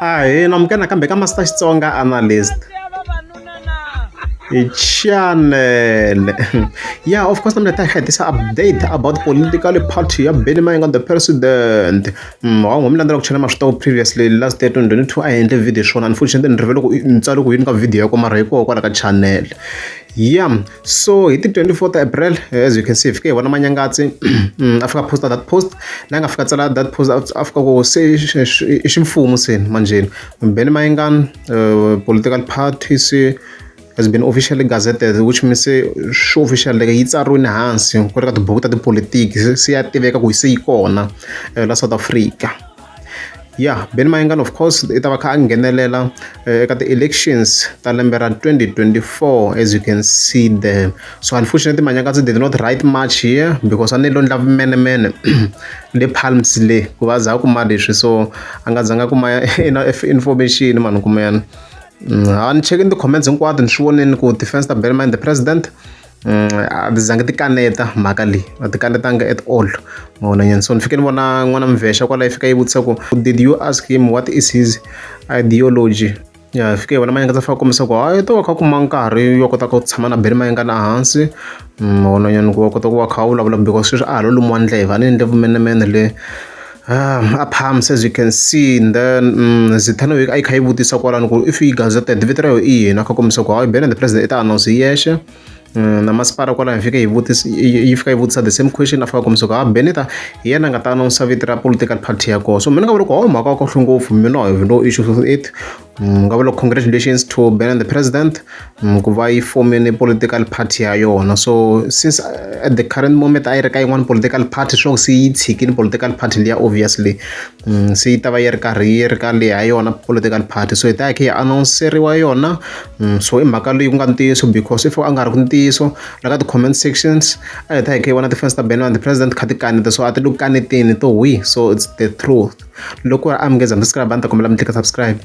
Ahee namukela nakambe ka Master Xitsonga Analyst channel. Yeah, of course namna ta kha tisa update about political party ya Benny Mayengani the president. Wa n'wi mi landzela ku channel ma swi tiva previously last year 2022 a endle video swona unfortunately ni rivele ku ni tsale ku yini ka video ya ko mara yi koho kwala ka channel. Yeah, so hi ti 24 ta April as you can see fike hi vona Manyangatsi a fika posta that post la nga fika tsala that post a fika ku se i ximfumo se manjheni Benny Mayengani political party se has been officially gazetted which means se swi official like yi tsariwile hansi ku ri ka tibuku ta tipolotiki se ya tiveka ku se yi kona la South Africa. Ya Benny Mayengani of course i ta va kha a nghenelela eka ti-elections ta lembe ra 2024 as you can see there. So unfortunately Manyangatsi did not write much here because a ni lo ndla vumenemene le Palms le ku va za a kuma leswi so a nga zanga kuma enough information mani kumeyana. A ni chekini ti-comments hinkwato ni swi vonile ku ti-fans ta Benny Mayengani the president a ti zangi ti kaneta mhaka leyi a ti kanetanga at all ma vona nyana so ni fike ni vona n'wana mvesha kwala yi fika yi vutisa ku did you ask him what is his ideology ya fike hi vona Manyangatsi a fika kombisa ku hayi to va kha kuma nkarhi yo kota ku tshama na Benny Mayengani ehansi ma vona nyana ku va kota ku va kha vulavula because sweswi a ha lo lumiwa ndleve a ni endle vumenemene le a Palms as you can see and then Zithano a yi kha yi vutisa kwalano ku if yi gazetted vito ra yona i yini a kha kombisa ku hayi Benny the president i ta announce hi yexe na masipala kwalaho yi fika yi vutisa yi fika yi vutisa the same question a fika kombisa ku ha Benita hi yena a nga ta announce vito ra political party ya kona so mina nga vula ku hawu mhaka ya kahle ngopfu mina I have no issues with it nga vula congratulations to Ben the president ku va yi fomile political party ya yona so since at the current moment a yi ri ka yin'wana political party swi se yi tshikile political party liya obviously se yi ta va yi ri karhi yi ri ka leyi ya yona political party so hi ta ya kha yi announce-eriwa yona so i mhaka leyi ku nga ntiyiso because if a nga ri ku ntiyiso la ka ti-comment sections a hi ta hi kha hi vona ti-fans ta Benny the president kha ti kaneta so a ti le ku kaneteni to hwi so it's the truth loko a mi nge za mi subscribe a ni ta kombela mi tlika subscribe.